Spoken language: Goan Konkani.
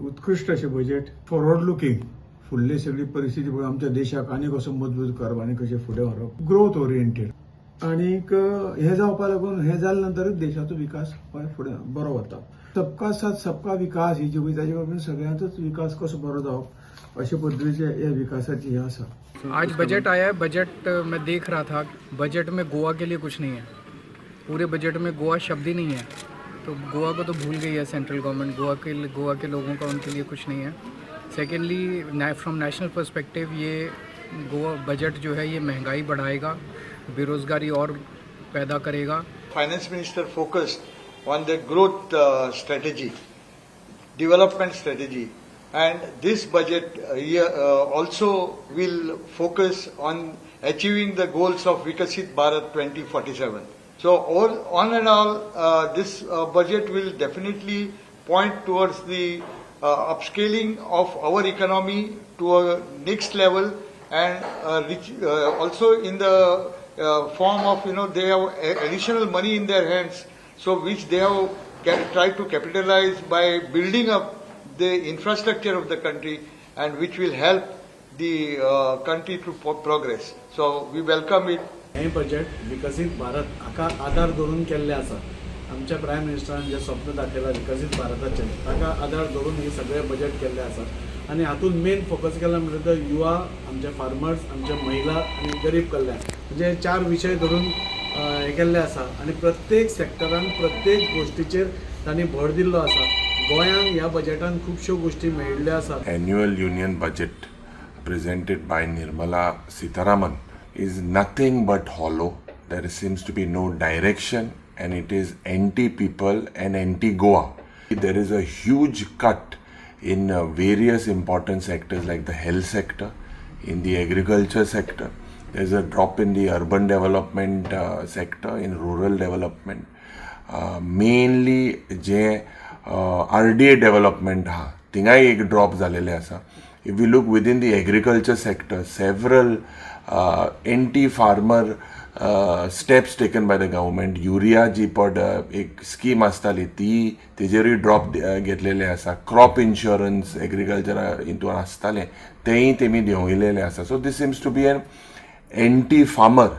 उत्कृश्ट अशें बजेट, फॉरवर्ड लुकींग. फुडली सगळी परिस्थिती पळोवन आमच्या देशाक आनी कसो मजबूत करप आनी कशें फुडें व्हरप, ग्रोथ ओरिएंटेड. आनीक हें जावपा लागून, हें जाले नंतरूच देशाचो विकास फुडें बरो वता. सबका साथ सबका विकास ही जी वयता, ताजे बरोबर सगळ्यांचोच विकास कसो बरो जावप, अशे पद्दतीचे हे विकासाची हें आसा. आज बजट आया है. बजट मैं देख रहा था, बजट में गोवा के लिए कुछ नहीं है. पूरे बजट में गोवा शब्द ही नहीं है, तो गोवा को तो भूल गई है सेंट्रल गवर्नमेंट. गोवा के लोगों का, उनके लिए कुछ नहीं है. सेकेंडली, फ्रॉम नेशनल पर्सपेक्टिव ये गोवा बजट जो है, ये महंगाई बढ़ाएगा, बेरोज़गारी और पैदा करेगा. Finance minister focused on the growth strategy, development strategy, and this budget year also will focus on achieving the goals of Vikasit Bharat 2047. So, all, on and all, this budget will definitely point towards the upscaling of our economy to a next level and also in the form of, they have additional money in their hands, so which they have tried to capitalize by building up the infrastructure of the country and which will help the country to progress. So we welcome it. हें बजेट विकसीत भारत हाका आदार धरून केल्लें आसा. आमच्या प्रायम मिनिस्टरान जें स्वप्न दाखयलां विकसीत भारताचें, ताका आदार धरून हें सगळें बजेट केल्लें आसा. आनी हातूंत मेन फोकस केला म्हणल्यार तर युवा, आमचे फार्मर्स, आमचे महिला आनी गरीब कल्याण, म्हणजे हे चार विशय धरून हें केल्लें आसा. आनी प्रत्येक सेक्टरान प्रत्येक गोश्टीचेर तांणी भर दिल्लो आसा. गोंयांक ह्या बजेटान खुबश्यो गोश्टी मेळिल्ल्यो आसात. Annual union budget presented by Nirmala Sitharaman is nothing but hollow. There seems to be no direction and it is anti people and anti Goa. There is a huge cut in various important sectors like the health sector, in the agriculture sector. There's a drop in the urban development sector, in rural development. Mainly J RDA development आहा, थिंगाय एक ड्रॉप जालेले आसा. If you look within the agriculture sector, several anti farmer steps taken by the government. Urea जी पड एक स्कीम आसताली, ती तेजेरूय ड्रॉप घेतलेले आसा. क्रॉप इन्शुरन्स एग्रीकल्चरा हितून आसतालें, तेंय तेमी देंवयलेलें आसा. So this seems to be an anti farmer.